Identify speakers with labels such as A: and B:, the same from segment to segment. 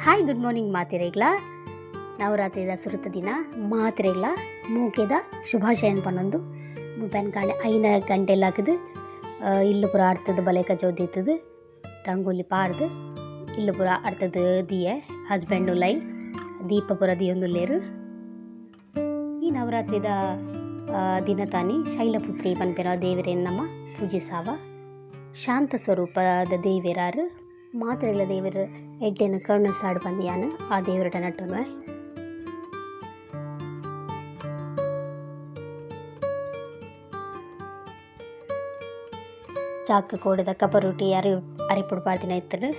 A: Hi, good morning ಮಾತೆರೆಗ್ಲ. ನವರಾತ್ರಿದ ಸುರುತ ದಿನ ಮಾತೆರೆಗ್ಲ ಮೂಕೆದ ಶುಭಾಶಯನ್ ಪನ್ನೊಂದು ಮುಪೆನ್ ಕಾಂಡೆ 5 ಗಂಟೆ ಇಲ್ಲು ಪೂರ ಅರ್ತದ ಬಲೇಕ ಜೋದಿತ್ತದು ರಂಗೋಲಿ ಪಾಡ್ದು ಇಲ್ಲು ಪೂರ ಅರ್ತದ ದಿಯೆ ಹಸ್ಬೆಂಡ್ ಲೈ ದೀಪ ಪೂರ ದಿಯೊಂದುಲ್ಲೆರ್. ಈ ನವರಾತ್ರಿದ ದಿನ ತಾನಿ ಶೈಲಪುತ್ರಿ ಪನ್ಪೆರ ದೇವರೆನ್ ನಮ ಪೂಜಿಸಾವ. ಶಾಂತ ಸ್ವರೂಪದ ದೇವೆರಾರು ಮಾತೆರೆಗ್ಲ ದೇವೆರ್ ಎಡ್ಡೆನ ಕರುಣಸಾಡ್ ಪಂದಿಯಾನ್ ಆ ದೇವರಟ ನಟ್ಟೊನ್ವೆ. ಚಾಕ್ ಕೋಡೆದ ಕಪರುಟಿ ಅರಿ ಅರಿಪುಡು ಪಾಡ್ದಿನ ಇತ್ತುಂಡು.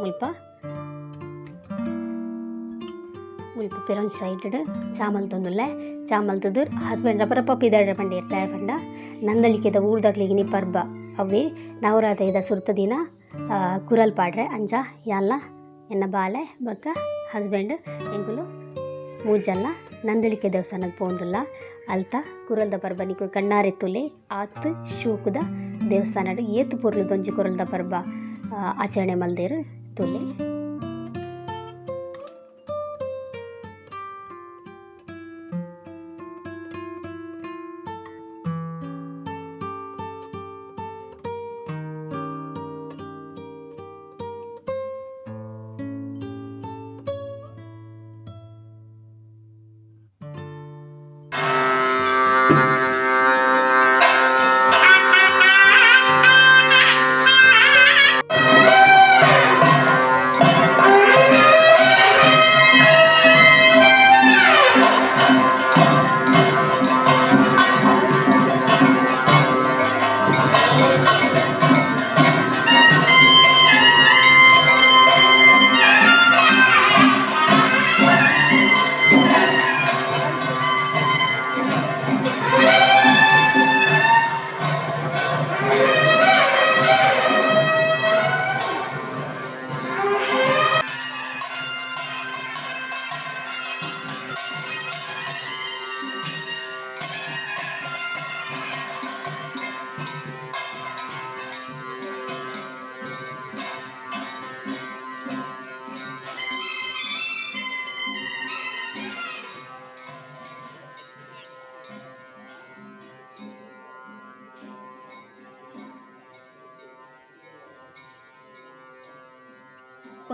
A: ಮುಲ್ಪ ಮುಲ್ಪ ಪಿರೊಂಜಿ ಸೈಡ್ ಚಾಮಲ್ ತೊಂದುಲ್ಲೆ. ಚಾಮಲ್ ತೂದು ಹಸ್ಬೆಂಡ್ ರಪ್ಪ ರಪ್ಪ ಪಿದಾಡ್ರೆ ಪಂಡೆರ್ ದಾಯೆ ಪಂಡ ನಂದಳಿಕೆದ ಊರ್ದಕ್ಲೆಗ್ ಇನಿ ಪರ್ಬ ಅವ್ವೆ ನವರಾತ್ರಿದ ಸುರುತ ದಿನ ಕುರಲ್ ಪಾಡ್ರೆ ಅಂಚ ಯಾನ್ಲ ಎನ್ನ ಬಾಲೆ ಬೊಕ್ಕ ಹಸ್ಬೆಂಡ್ ಎಂಕುಲು ಮೂಜಲ್ಲ ನಂದಳಿಕೆ ದೇವಸ್ಥಾನಗ್ ಪೋವೊಂದುಲ್ಲ. ಅಲ್ತ ಕುರಲ್ದ ಪರ್ಬ ನಿಕುಲು ಕಣ್ಣಾರೆ ತೂಲೆ ಆತ್ ಶೋಕುದ ದೇವಸ್ಥಾನಡ್ ಏತ್ ಪೊರ್ಲುದ ಒಂಜಿ ಕುರಲ್ದ ಪರ್ಬ ಆಚರಣೆ ಮಲ್ದೆರ್ ತೂಲೆ.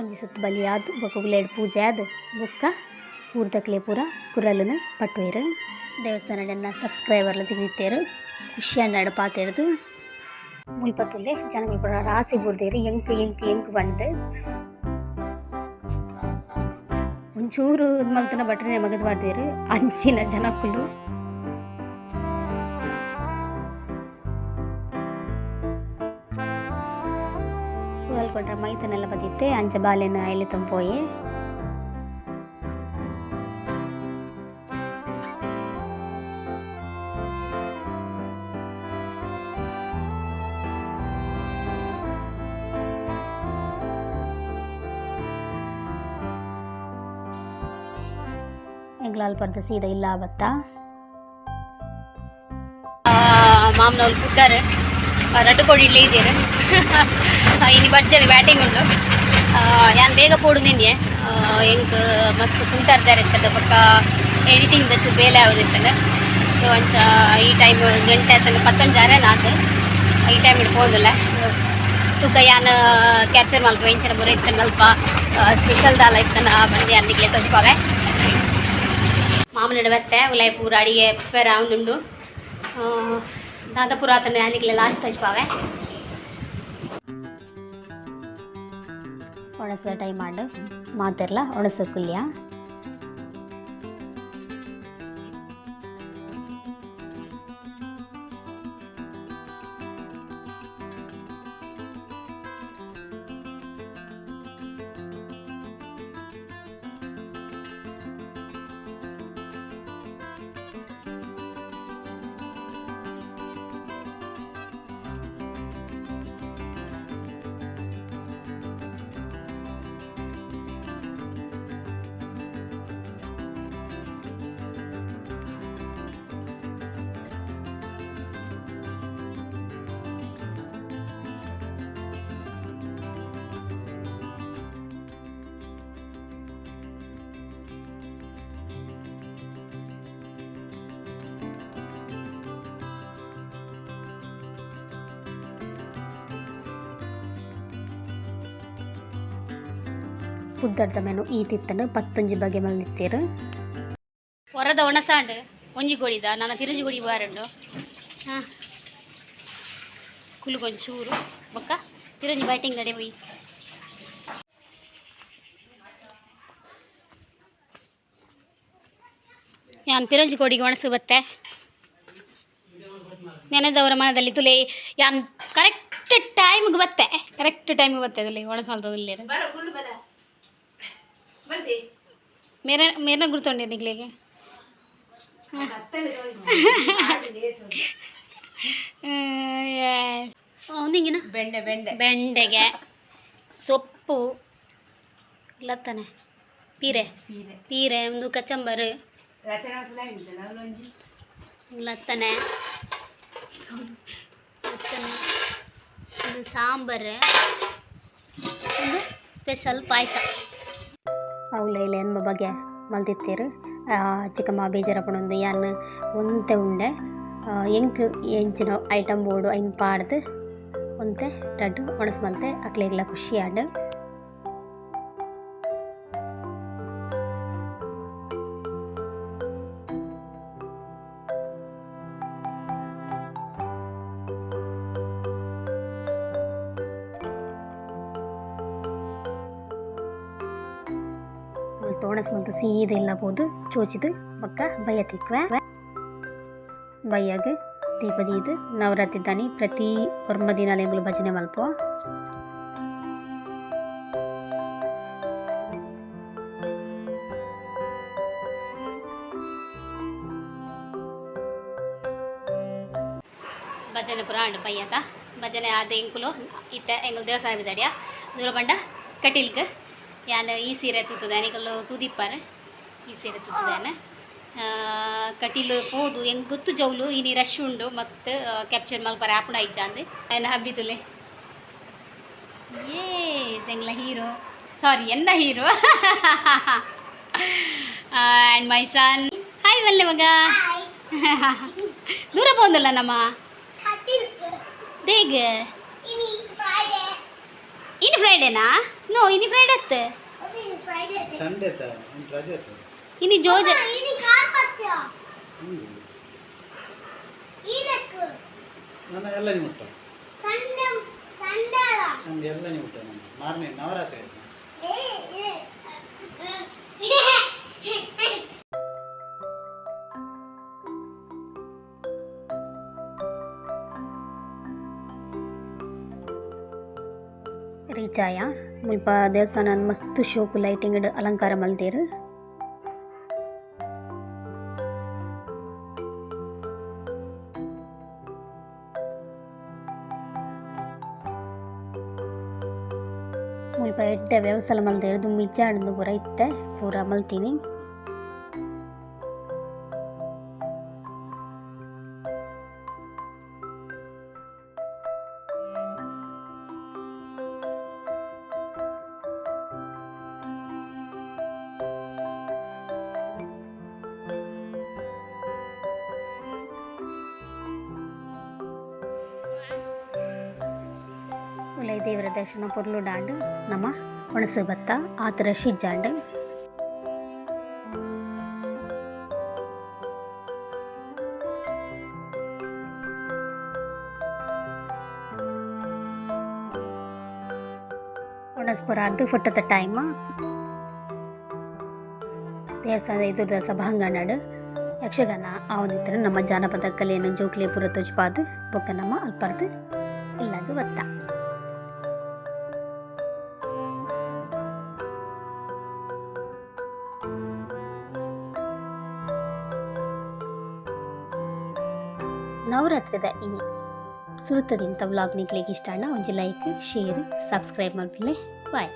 A: ಒಂಜಿ ಸುತ್ತು ಬಲಿ ಆದ್ ಬೊಕ ಉಲೇಡ್ ಪೂಜೆ ಆದ್ ಬೊಕ್ಕ ಊರ್ದಕ್ಲೆ ಪೂರ ಕುರಲುನು ಪಟ್ಟುವೆರ್. ದೇವಸ್ಥಾನಡ್ ಸಬ್ಸ್ಕ್ರೈಬರ್ಲ ತಿಕ್ದಿತ್ತೆರ್ ಖುಷಿ ಆಂಡ್ ಪಾತೆರ್ದ್. ಮುಲ್ಪ ತೂಲೆ ಜನಕುಲು ಪೂರ ರಾಸಿ ಬೂರ್ದೆರ್ ಎಂಕ್ ಎಂಕ್ ಎಂಕ್ ಪಂದ್. ಒಂಚೂರು ಮಲ್ತುನ ಭಟ್ರೆನೆ ಮಗದ್ ಪಾಡ್ದೆರ್ ಅಂಚಿನ ಜನಕುಲು. ಕುರಲ್ ಕೊಟ್ರ ಮೈತನೆಲ್ಲ ಬದಿತ್ತೆ ಅಂಚ ಬಾಲೆನ ಎಲಿತೊಂದು ಪೋಯೆ. ಎಂಕ್ಲ ಅಲ್ಪರ್ದ್ ಸೀದಾ ಇಲ್ಲ ಬತ್ತ. ಮಾಮನವ್ಲು ಕುದ್ದಾರು ರಡ್ಡು ಕೋಡಿ ಇಡ್ಲಿ ಇದ್ದೀರು. ಇನಿ ಭರ್ಜರಿ ಬ್ಯಾಟಿಂಗ್ ಉಂಡು. ಯಾನ್ ಬೇಗ ಪೋಡು ನಿನ್ನೆ ಎಂಕ್ ಮಸ್ತ್ ಕುಂಟಾರ್ದಾರೆ ಇತ್ತಂಡ ಬೊಕ್ಕ ಎಡಿಟಿಂಗ್ ದಚ್ಚು ಬೇಲೆ ಆವೊಂದಿತ್ತಂಡ. ಸೊ ಅಂಚ ಈ ಟೈಮ್ ಗಂಟೆ ಆತಂಡ ಪತ್ತೊಂಜಾರೆ ನಾತ್ ಈ ಟೈಮ್ ಪೋಂದುಲ್ಲ. ತೂಕ ಯಾನ್ ಕ್ಯಾಪ್ಚರ್ ಮಲ್ಪುವೆ ಇಂಚಿನ ಪೂರ ಇತ್ತಂಡ ಅಲ್ಪ ಸ್ಪೆಷಲ್ ದಾಲ ಇತ್ತಂಡ ಬಂದು ಯಾನ್ ನಿಕ್ಲೆ ತೋಜ್ಪಾವೆ. ಮಾಮನಡ ಬತ್ತೆ ಉಲಾಯಿ ಪೂರ ಅಡಿಗೆ ಪ್ರಿಪೇರ್ ಆವೊಂದುಂಡು. ದಾದ ಪೂರ ಆತಂಡ ಯಾನ್ ನಿಕ್ಲೆ ಲಾಸ್ಟ್ ತೋಜ್ಪಾವೆ. ಒಣಸ ಟೈಮ್ ಆಂಡ್ ಮಾತೆರ್ಲ ಒಣಸ ಕುಲ್ಯ. ಪುದ್ದರ್ದ ಮೆನು ಈತಿತ್ತನು ಪತ್ತೊಂಜಿ ಬಗೆ ಮಲ್ದಿತ್ತೀರು. ಹೊರದ ಒಣಸಾಂಡ್ ಒಂಜಿ ಗೋಡಿದ ನನ್ನ ತಿರುಜಿ ಗೋಡಿ ಬಾರುಂಡು. ಹಾಂ, ಸ್ಕೂಲ್ಗೊಂಚೂರು ಬೊಕ್ಕ ತಿರುಂಜಿ ಬ್ಯಾಟಿಂಗ್ ಗಡೆ ಹೋಯಿ. ಯಾನ್ ಪಿರಂಜಿ ಕೋಡಿಗೆ ಒಣಸು ಬತ್ತೆ. ನೆನೆದವರ ಮನದಲ್ಲಿ ತುಲೆ. ಯಾನ್ ಕರೆಕ್ಟ್ ಟೈಮ್ಗೆ ಬತ್ತೆ, ಕರೆಕ್ಟ್ ಟೈಮ್ಗೆ ಬತ್ತೆ. ತುಲೆ ಒಣಸು ಮಲ್ತದುಲ್ಲೇರು. ಮೇರೆ ಮೇರೆನ ಗುರ್ತೊಂಡೆ ನಿಗ್ಲಿಗೆ. ಒಂದಿಂಗಿನ.
B: ಬೆಂಡೆ ಬೆಂಡೆ.
A: ಬೆಂಡೆಗೆ ಸೊಪ್ಪು ಲತ್ತನೆ ಪೀರೆ.
B: ಪೀರೆ.
A: ಪೀರೆ ಒಂದು ಕಚಂಬರು. ಲತ್ತನೆ ಲತ್ತನೆ ಒಂದು ಸಾಂಬಾರು, ಒಂದು ಸ್ಪೆಷಲ್ ಪಾಯಸ. ಅವುಲ ಇಲ್ಲ ಎನ್ಮ ಬಗೆ ಮಲ್ತಿತ್ತೀರು. ಚಿಕ್ಕಮ್ಮ ಬೇಜಾರಪ್ಪಣೊಂದು ಯಾನ್ ಒಂತೆ ಉಂಡೆ. ಎಂಕ್ ಎಂಚಿನ ಐಟಮ್ ಬೋಡು ಐನ್ ಪಾಡ್ದು ಒಂತೆ ರಡ್ಡ್ ಒಣಸ್ ಮಲ್ತೆ. ಅಕ್ಲೆಗ್ಲ ಖುಷಿ ಆಂಡ್. ಮಲ್ತ್ ಒಣಸ್ ಮಲ್ತ್ ಸೀದ ಇಲ್ಲ ಪೋದು ಚೋಚಿದು ಬೊಕ್ಕ ಬಯ್ಯ ತಿಕ್ವೆ. ಬಯ್ಯಗ್ ದೀಪ ದೀದ್ ನವರಾತ್ರಿ ದಾನಿ ಪ್ರತಿ ಒರ್ಂಬ ದಿನಾಲ ಎಂಕುಲು ಭಜನೆ ಮಲ್ಪುವ. ಭಜನೆ ಪೂರ ಆಂಡ್. ಬಯ್ಯದ ಭಜನೆ ಆದ್ ಎಂಕುಲು ಇತ್ತೆ ಎಂಕುಲು ದೇವಸ್ಥಾನ ಬಿದಡಿಯ ದೂರ ಪಂಡ ಕಟೀಲ್ಗ್. ಯಾನ್ ಈ ಸೀರೆ ತೂತುದೆ, ನಿಕುಲು ತೂದಿಪ್ಪರ್. ಈ ಸೀರೆ ತೂತುದೇನೆ. ಕಟೀಲು ಪೋದು ಎಂಕ್ ಗೊತ್ತು ಜೌಲು ಇನಿ ರಶ್ ಉಂಡು ಮಸ್ತ್, ಕ್ಯಾಪ್ಚರ್ ಮಲ್ಪರೆ ಆಪುಂಡ ಇಜ್ಜಾಂದ್. ಎನ್ನ ಹಬ್ಬಿ ತುಲೆ. ಯೇಸ್, ಎಂಗ್ಲ ಹೀರೋ, ಸಾರಿ, ಎನ್ನ hero and my son. Hi ಮಲ್ಲೆ ಮಗ. ದೂರ ಪೋಂದಲ್ಲ ನಮ್ಮ ದೇಗ್. ಇನಿ ಫ್ರೈಡೇನಾ? ನೋ, ಇನಿ ಫ್ರೈಡೆ ಅತ್ತೆ.
C: ಸಂಡೇ ತ ರಜೆ.
A: ಇನಿ ಜೋಜ.
C: ಹ್ಞೂ, ನಾನು ಎಲ್ಲ ಮುಟ್ಟ ನಮ್ಗೆ ಎಲ್ಲ ಮುಟ್ಟ. ನಮ್ಮ ಮಾರನೇ ನವರಾತ್ರಿ ಆಯ್ತು.
A: ರೀಚ್ ಆಯ. ಮುಲ್ಪ ದೇವಸ್ಥಾನ ಮಸ್ತ್ ಶೋಕು ಲೈಟಿಂಗ್ ಅಲಂಕಾರ ಮಲ್ದೆರ್. ಮುಲ್ಪ ಎಡ್ಡೆ ವ್ಯವಸ್ಥೆ ಮಲ್ದೆರ್. ದುಂಬು ಇಜ್ಜಾಂಡ್ ಪೂರ, ಇತ್ತೆ ಪೂರ ಮಲ್ತಿನಿ. ಉಲೈ ದೇವರ ದರ್ಶನ ಪೊರ್ಲುಡಾಂಡ್. ನಮ ಒಣಸು ಬತ್ತ. ಆತ್ ರಶ್ ಇಜ್ಜಾಂಡ್. ಒಣಸ್ ಪೂರ ಆದ್ ಫೋಟೋದ ಟೈಮ್. ದೇವಸ್ಥಾನದ ಎದುರುದ ಸಭಾಂಗಣಡ್ ಯಕ್ಷಗಾನ ಆವೊಂದಿತ್ತ್ಂಡ್. ನಮ್ಮ ಜಾನಪದ ಕಲೆಯನ್ನು ಜೋಕ್ಲೆ ಪೂರ ತೋಜ್ಪಾದ್ ಬೊಕ್ಕ ನಮ್ಮ ಅಲ್ಪರ್ದ್ ಇಲ್ಲಗ್ ಬತ್ತ. ನವರಾತ್ರಿದ ಈ ಸುರುತ ದಿನತ ವ್ಲಾಗ್ ನಿಕ್ಲೆಗ್ ಇಷ್ಟ ಆಂಡ ಒಂಜಿ ಲೈಕ್, ಶೇರ್, ಸಬ್ಸ್ಕ್ರೈಬ್ ಮಲ್ಪುಲೆ. ಬಾಯ್.